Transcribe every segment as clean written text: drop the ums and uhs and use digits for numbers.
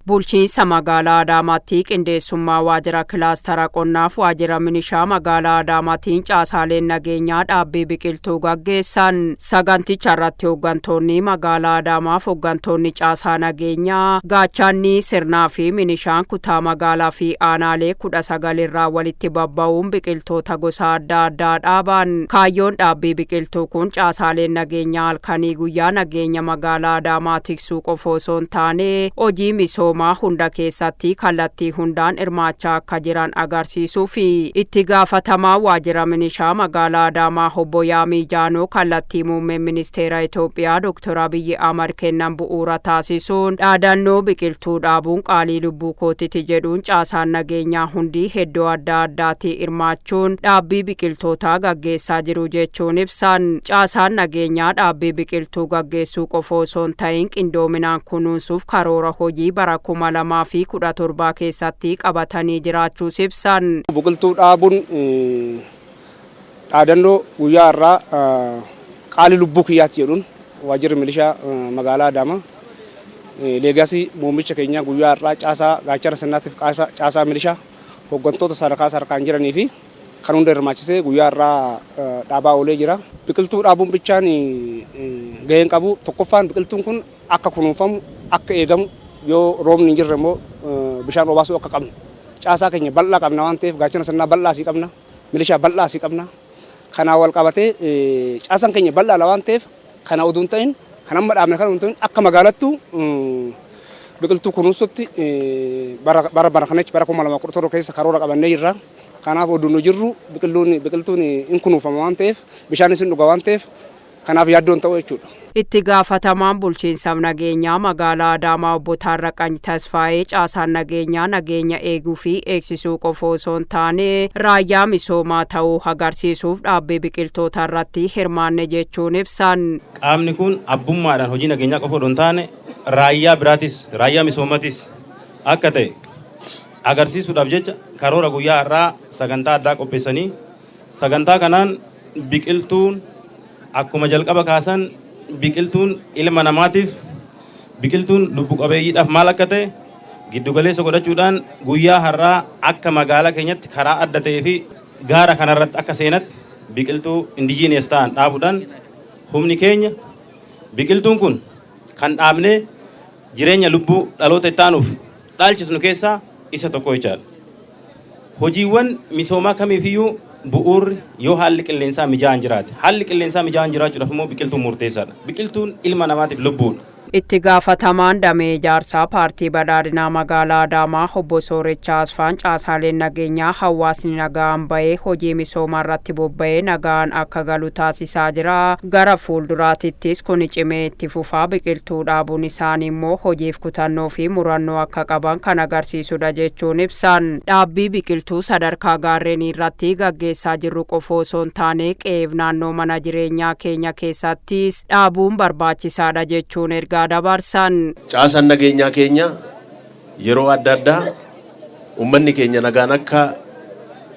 Bulchiinsa magaalaa Adaamaatti qindeessummaa waajjira kilaastara qonnaaf waajjira minishaa magaalaa Adaamaatiin caasaaleen nageenyaa dhaabbii biqiltuu gaggeessan. Saganticha irratti hooggantoonni magaalaa Adaamaaf hooggantoonni caasaa nageenyaa gaachanni sirnaa fi minishaan kutaa magaalaa fi aanaalee 19 irraa walitti babba'uun biqiltoota gosa adda addaa dhaaban. Kaayyoon dhaabbii biqiltuu kun caasaaleen nageenyaa halkanii guyyaa nageenya magaalaa Adaamaa tiksuu qofa osoo hin taane hojii misoomaa hunda keessatti kallattii hundaan hirmaachaa akka jiran agarsiisuu fi itti gaafatamaa waajjira minishaa magaalaa Adaamaa obbo Yaamii Jaanoo kallattii muummeen ministeera Itoophiyaa Dr. Abiyyi Ahmad kennan bu'uura taasisuun dhaadannoo biqiltuu dhaabuun qaalii lubbuu kootiti jedhuun caasaan nageenyaa hundi iddoo adda addaatti hirmaachuun dhaabbii biqiltootaa gaggeessaa jiru jechuun ibsan. Caasaan nageenyaa dhaabbii biqiltuu gaggeessuu qofa osoo hin ta'in qindoominaan kunuunsuuf karoora hojii bara 2017 keessatti qabatanii jiraachuus ibsan. Biqiltuu dhaabuun dhaadannoo guyyaa irraa qaalii lubbuu kiyyaatti jedhuun waajjirri milishaa magaalaa Adaamaa leegasii muummicha keenyaa guyyaa irraa caasaa gaachana sirnaatiif caasaa milishaa hooggantoota sadarkaa sadarkaan jiranii fi kan hunda hirmaachisee guyyaa irraa dhaabaa oolee jira. Biqiltuu dhaabuun bichaan gaheen qabu tokkoffaan biqiltuun kun akka kunuunfamu akka eegamu yoo roobni hin jirre immoo bishaan obaasuu akka qabnu caasaa keenya bal'aa qabna waan ta'eef gaachana sirnaa bal'aa sii qabna milishaa bal'aa sii qabna. Kanaa wal qabatee caasaan keenya bal'aadha waan ta'eef kana oduu hin ta'in kan amma dhaabne kana oduu hin ta'in akka magaalattu biqiltuu kunuunsutti bara bara kanatti bara 2017 keessa karoora qabannee jirra. Kanaaf oduu nu jirru biqiltuun hin kunuunfama waan ta'eef bishaanis hin dhuga waan ta'eef kanaaf yaaddoon ta'u jechuudha. Itti gaafatamaan bulchiinsa nageenyaa magaalaa Adaamaa obbo Taarraqany Tasfaayee caasaan nageenyaa nageenya eeguu fi eegsisuu qofa osoo hin taane raayyaa misoomaa ta'uu agarsiisuuf dhaabbii biqiltoota irratti hirmaanne jechuun ibsan. Qaamni kun abbummaadhaan hojii nageenyaa qofa osoo hin taane raayyaa biraatis raayyaa misoomatis akka ta'e agarsiisuudhaaf jecha karoora guyyaa har'aa sagantaa addaa qopheessanii sagantaa kanaan biqiltuun akkuma jalqaba kaasan biqiltuun ilma namaatiif biqiltuun lubbu qabeeyyiidhaaf maal akka ta'e giddugaleessa godhachuudhaan guyyaa har'aa akka magaalaa keenyatti karaa adda ta'ee fi gaara kanarratti akka seenatti biqiltuu indigenous ta'an dhaabuudhaan humni keenya biqiltuun kun kan dhaabnee jireenya lubbuu dhaloota itti aanuuf dhaalchisnu keessaa isa tokko jechaadha. Hojiiwwan misoomaa kamiifiyyuu bu'uurri yoo haalli qilleensaa mijaa'an jiraate. Haalli qilleensaa mijaa'an jiraachuudhaaf immoo biqiltuun murteessaadha. Biqiltuun ilma namaatiif lubbuudha. Itti gaafatamaan damee ijaarsaa paartii badhaadhinaa magaalaa Adaamaa obbo Soorechaa Asfaan caasaaleen nageenyaa hawaasni nagaan bahee hojii misoomaa irratti bobba'ee nagaan akka galu taasisaa jira. Gara fuulduraatittis kun cimee itti fufaa biqiltuu dhaabuun isaanii immoo hojiif kutannoo fi murannoo akka qaban kan agarsiisudha jechuun ibsan. Dhaabbii biqiltuu sadarkaa gaarreenii irratti gaggeessaa jirru qofa osoo hin taane qe'eef naannoo mana jireenyaa keenya keessattis dhaabuun barbaachisaadha jechuun ergaa dabarsan. Caasaan nageenyaa keenya yeroo adda addaa uummanni keenya nagaan akka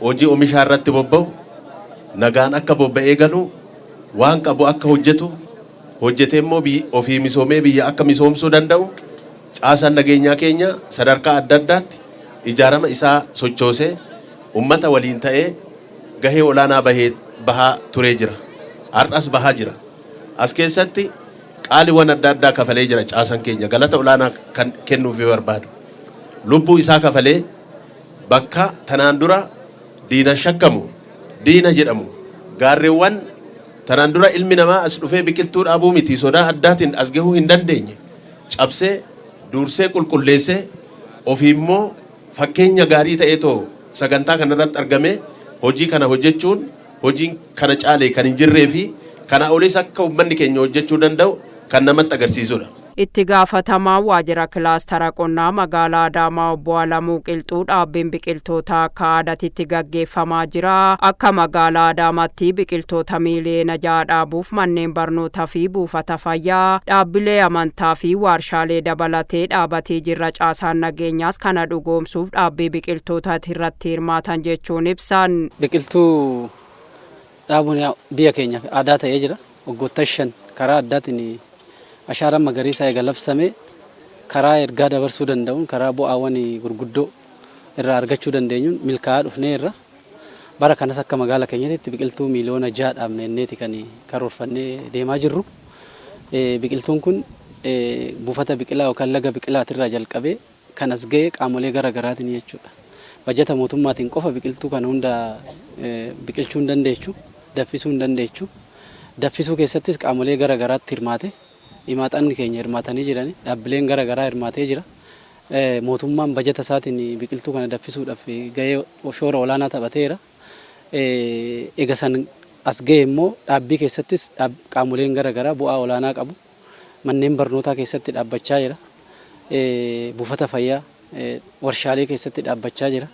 hojii oomishaa irratti bobba'u, nagaan akka bobba'ee galu, waan qabu akka hojjetu, hojjetee immoo ofii misoomee biyya akka misoomsuu danda'u caasaan nageenyaa keenya sadarkaa adda addaatti ijaarama isaa sochoosee uummata waliin ta'ee gahee olaanaa bahaa turee jira. Har'as bahaa jira. As keessatti qaaliiwwan adda addaa kafalee jira caasaan keenya galata olaanaa kan kennuufii barbaadu. Lubbuu isaa kafalee bakka tanaan dura diina shakkamu, diina jedhamu, gaarreewwan tanaan dura ilmi namaa as dhufee biqiltuu dhaabuu miti sodaa addaatiin as gahuu hin dandeenye cabsee dursee qulqulleessee ofii immoo fakkeenya gaarii ta'eetoo sagantaa kanarratti argamee hojii kana hojjechuun hojiin kana caalee kan hin jirree fi kana olis akka uummanni keenya hojjechuu danda'u kan namatti agarsiisudha. Itti gaafatamaa waajjira kilaastara qonnaa magaalaa Adaamaa obbo Alamuu Qilxuu dhaabbiin biqiltoota akka aadaatti gaggeeffamaa jira. Akka magaalaa Adaamaatti biqiltoota miiliyoona 6 dhaabuuf manneen barnootaa fi buufata fayyaa, dhaabbilee amantaa fi waarshaalee dabalatee dhaabatee jirra. Caasaan nageenyaas kana dhugoomsuuf dhaabbii biqiltoota irratti hirmaatan jechuun ibsan. Biqiltuu dhaabuun biyya keenyaaf aadaa ta'ee jira. Waggoota 5 karaa addaatiin ashaaraan magariisaa eega labsame Karaa ergaa dabarsuu danda'uun, karaa bu'aawwan gurguddoo irraa argachuu dandeenyuun milkaa'aa dhufnee irra. Bara kanas akka magaala keenyatti biqiltuu 6 miiliyoona dhaabneeti kan karoorfannee deemaa jirru. Biqiltuun kun buufata biqilaa yookaan laga biqilaatirraa jalqabee kan as ga'e qaamolee gara garaatiin jechuudha. Bajata mootummaatiin qofa biqiltuu kana hunda biqilchuu hin dandeechu, daffisuu hin dandeechu. Daffisuu keessattis qaamolee gara garaatti hirmaate, himaaxanni keenya hirmaatanii jiran, dhaabbileen gara garaa hirmaatee jira. Mootummaan bajata isaatiin biqiltuu kana daffisuudhaaf gahee shoora olaanaa taphateera. Ega san as ga'e immoo dhaabbii keessattis qaamoleen gara garaa bu'aa olaanaa qabu. Manneen barnootaa keessatti dhaabbachaa jira. Buufata fayyaa, warshaalee keessatti dhaabbachaa jira.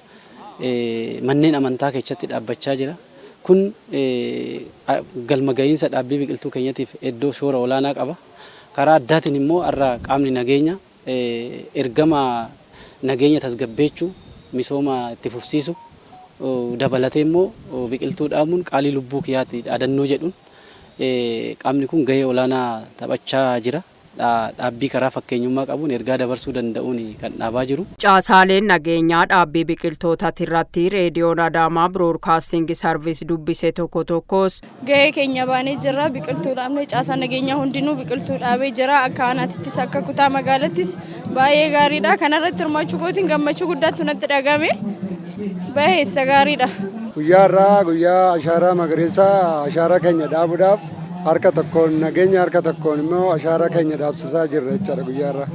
Manneen amantaa keessatti dhaabbachaa jira. Kun galma gahiinsa dhaabbii biqiltuu keenyatiif iddoo shoora olaanaa qaba. Karaa addaatiin immoo har'a qaamni nageenya ergama nageenya tasgabbeechuu, misooma itti fufsiisu dabalatee immoo biqiltuu dhaabuun qaalii lubbuu kiyyaati dhaadannoo jedhuun qaamni kun gahee olaanaa taphachaa jira. Dhaabbii karaa fakkeenyummaa qabuun ergaa dabarsuu danda'uun kan dhaabaa jiru. Caasaaleen nageenyaa dhaabbii biqiltoota irratti Reediyoon Adaamaa Broadcasting Service dubbise tokko tokkos. Gahee keenya baanee jirra. Biqiltuu dhaabnee, caasaan nageenyaa hundinuu biqiltuu dhaabee jira. Akka aanaatittis akka kutaa magaalattis baay'ee gaariidha. Kanarratti hirmaachuu kootiin gammachuu guddaatu natti dhagame. Baay'eessa gaariidha. Guyyaa irraa guyyaa ashaaraa magariisaa ashaaraa keenya dhaabuudhaaf harka tokkoon nageenya, harka tokkoon immoo ashaaraa keenya dhaabsisaa jirra jechaadha guyyaa irraa.